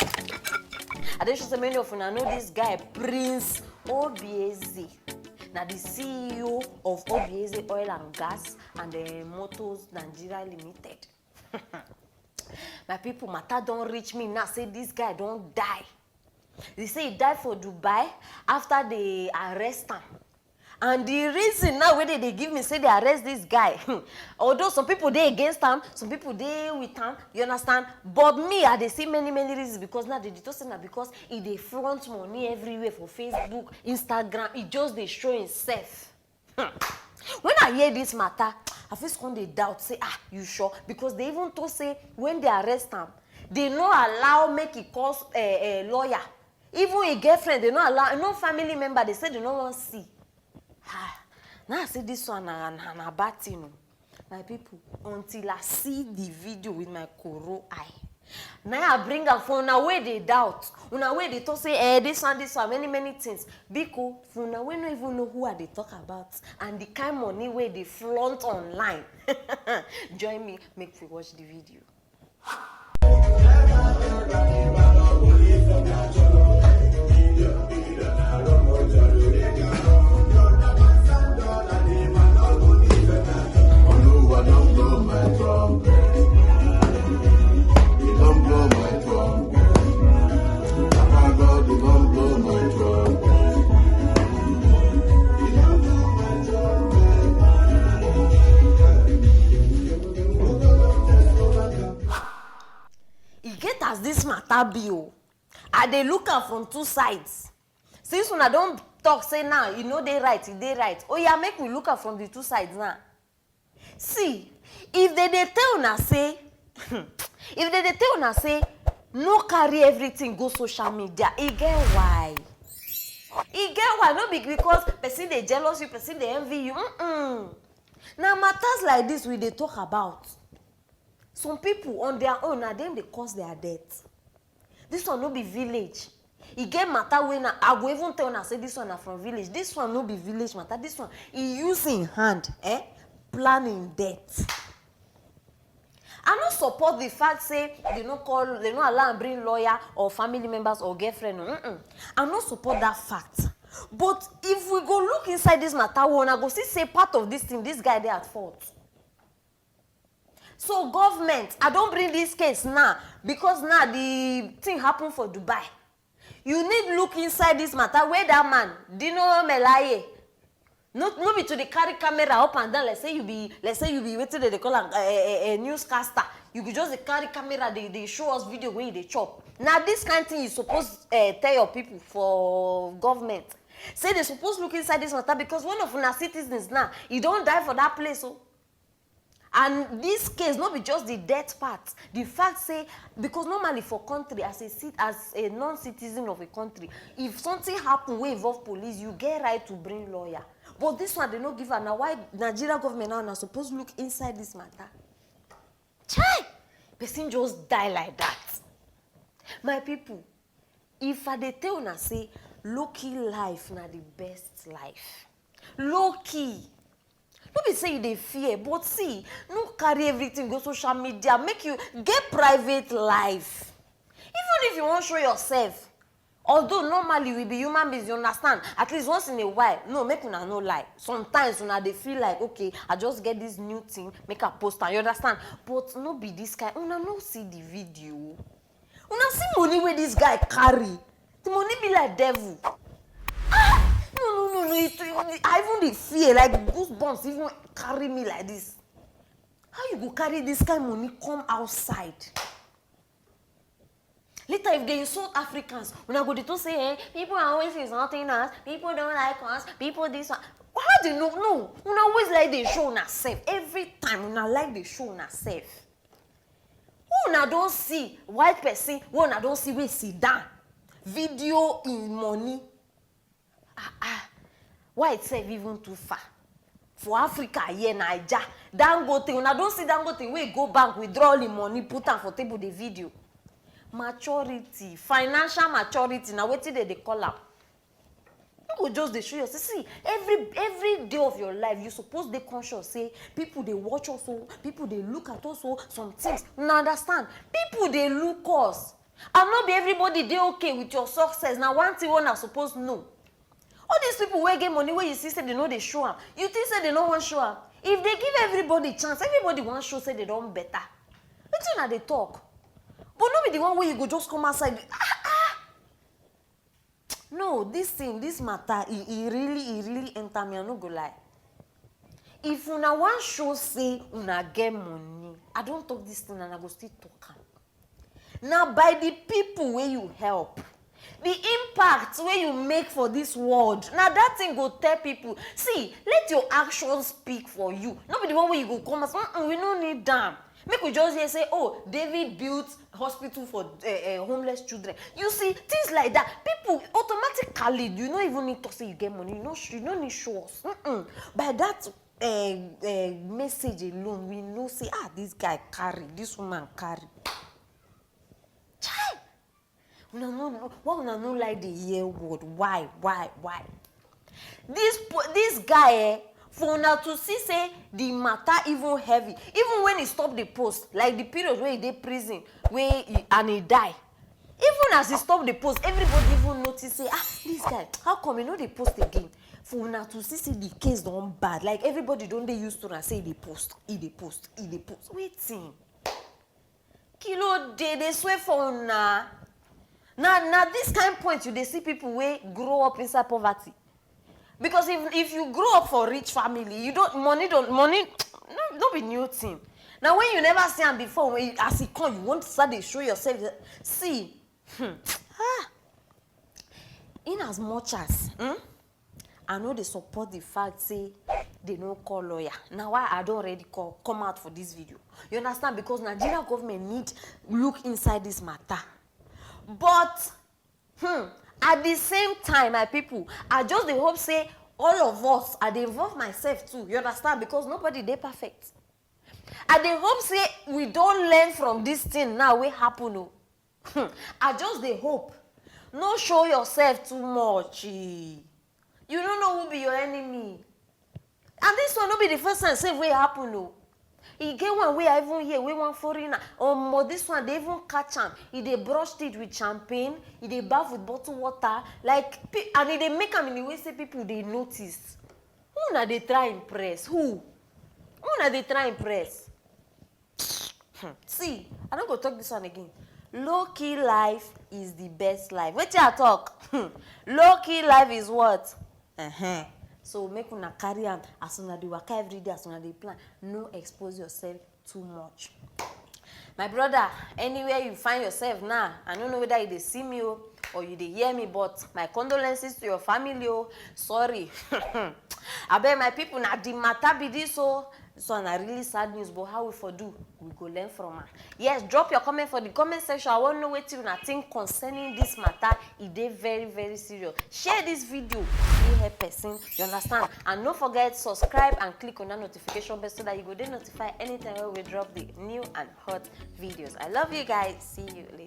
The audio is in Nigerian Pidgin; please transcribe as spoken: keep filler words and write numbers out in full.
I dey sure say many of una know this guy, Prince Obieze. Na the C E O of Obieze Oil and Gas and eh, Motors Nigeria Limited. My people, matter don reach me now say this guy don die. They say he die for Dubai after they arrest am. And the reason now wey they dey give me say they arrest this guy, although some people dey against am, some people dey with am, you understand? But me, I dey see many many reasons because now they dey talk say na because he dey flaunt money everywhere for Facebook, Instagram, he just dey show himself. Hmm. When I hear this matter, I first come dey doubt say, ah, you sure? Because they even talk say when they arrest am, they no allow make he call eh, eh, lawyer. Even him girlfriend, they no allow, no family member, they say they no wan see. Ah, now I say this one na, na, na bad thing o. My people, until I see the video with my koro eye, now I bring am for una wey dey doubt, una wey dey talk say eh this one, this one, many many things. Biko, for una wey no even know who I dey talk about and the kind money wey dey flaunt online, join me make we watch the video. E get as this matter be o. I dey look am from two sides. Since una don talk say now e no dey right, e dey right. Oya, make we look am from the two sides now. See, if they dey tell una say, if they dey tell una say, no carry everything go social media, e get why. E get why, no be because person dey jealous you, person dey envy you. Mm-mm. Na matters like this we dey talk about. Some people on their own, na dem dey cause their death. This one no be village. E get matter wey na, I go even tell una say this one na from village. This one no be village matter. This one, he use him hand, eh, plan him death. I no support the fact say they no call, they no allow am bring lawyer or family members or girlfriend. Mm-mm. I no support that fact. But if we go look inside this matter, we una go see say part of this thing, this guy dey at fault. So government, I don bring this case now because now the thing happen for Dubai. You need look inside this matter where that man, Dino Melaye, no, no be to dey carry camera up and down like say you be, like say you be wetin dem dey call am, a, a, a newscaster. You go just dey carry camera, dey, dey show us video wey you dey chop. Na this kind thing you suppose uh, tell your people for government. Say they suppose look inside this matter because one of una citizens now, he don die for that place o. Oh. And this case no be just the death part, the fact say, because normally for country, as a cit as a non-citizen of a country, if something happen wey involve police, you get right to bring lawyer. But this one, they no give am. Na why Nigeria government now na suppose look inside this matter. Chai! Person just die like that. My people, if I dey tell una say low key life na the best life, low key. No be say you dey fear, but see, no carry everything go social media, make you get private life. Even if you wan show yourself, although normally we be human beings, you understand, at least once in a while, no, make una no lie, sometimes una dey feel like, okay, I just get this new thing, make I post am, you understand? But no be this kind, una no see the video. Una see money wey this guy carry. The money be like devil. Ah, no, no, no, no. It, it, I even dey fear, like goosebumps even carry me like this. How you go carry this kind money come outside? Later, if they insult Africans, una go dey talk say, eh, people are always insulting us, people don't like us, people this one. How they know? No, una always like dey show una self. Every time una like dey show una self. Who una don see white person wey una don see wey sit down video im money? Ah ah, white sef even too far. For Africa here, Naija, Dangote, una don see Dangote wey go bank withdraw all im money put am for table dey video? Maturity, financial maturity na wetin dem dey call am. You go just dey show yourself. See, every every day of your life, you suppose dey conscious say people dey watch us o, people dey look at us o, some things. Una understand? People dey look us. And no be everybody dey okay with your success. Na one thing wey una suppose know. All these people wey get money, wey you see say they no dey show am, you think say they no wan show am? If they give everybody chance, everybody wan show say they don better. Wetin una dey talk? But no be the one wey you go just come outside. Ah, ah. No, this thing, this matter, e, e really, e really enter me, I no go lie. If una wan show say una get money, I don talk this thing and I go still talk am. Na by the people wey you help, the impact wey you make for this world, na that thing go tell people. See, let your actions speak for you. No be the one wey you go come as, "Mm-mm, we no need am." Make we just hear say, "Oh, David built hospital for, eh, eh, homeless children." You see, things like that, people automatically, you no even need talk say you get money. You no sh-, you no need show us. Mm-mm. By that, eh, eh, message alone, we know say, ah, this guy carry, this woman carry. Chai! Una no, no, why una no like dey hear word? Why, why, why? This po-, this guy, eh, for una to see say the matter even heavy, even when he stop the post, like the period wey he dey prison, wey he, and he die, even as he stop the post, everybody even notice say, "Ah, this guy, how come he no dey post again?" For una to see say the case don bad, like, everybody don dey used to am say he dey post, he dey post, he dey post. Wetin? Kí ló dé, dey swear for una. Na, na this kind point you dey see people wey grow up inside poverty. Because if, if you grow up for rich family, you don't, money don't, money, no, no be new thing. Now, when you never see am before, when you, as e come, you want to start dey show yourself. See, hmm, ah, in as much as, hmm, I no dey support the fact say they no call lawyer. Na why I don already call, come out for this video. You understand? Because Nigeria government need look inside this matter. But, hmm, at the same time, my people, I just dey hope say all of us, I dey involve myself too. You understand? Because nobody dey perfect. I dey hope say we don learn from this thing now wey happen o. Hmm, I just dey hope. No show yourself too much. Eh. You no know who be your enemy. And this one no be the first time sef wey e happen o. E get one wey I even hear, wey one foreigner, omo, this one dey even catch am. E dey brush teeth with champagne, e dey baff with bottle water, like, pe-, and e dey make am in a way say people dey notice. Who una dey try impress? Who? Who una dey try impress? Hmm. See, I no go talk this one again. Low key life is the best life. Wetin I talk? Hmm. Low key life is what? Uh-huh. So make una carry am as una dey waka every day, as una dey plan. No expose yourself too much. My brother, anywhere you find yourself now, I no know whether you dey see me o, or you dey hear me, but my condolences to your family o. Sorry. Abeg, my people, na the matter be this o. This one na really sad news, but how we for do? We go learn from am. Yes, drop your comment for the comment section. I wan know wetin una think concerning this matter. E dey very, very serious. Share this video, e help person. You understand? And no forget, subscribe and click on that notification bell so that you go dey notified anytime wey we drop the new and hot videos. I love you guys. See you later.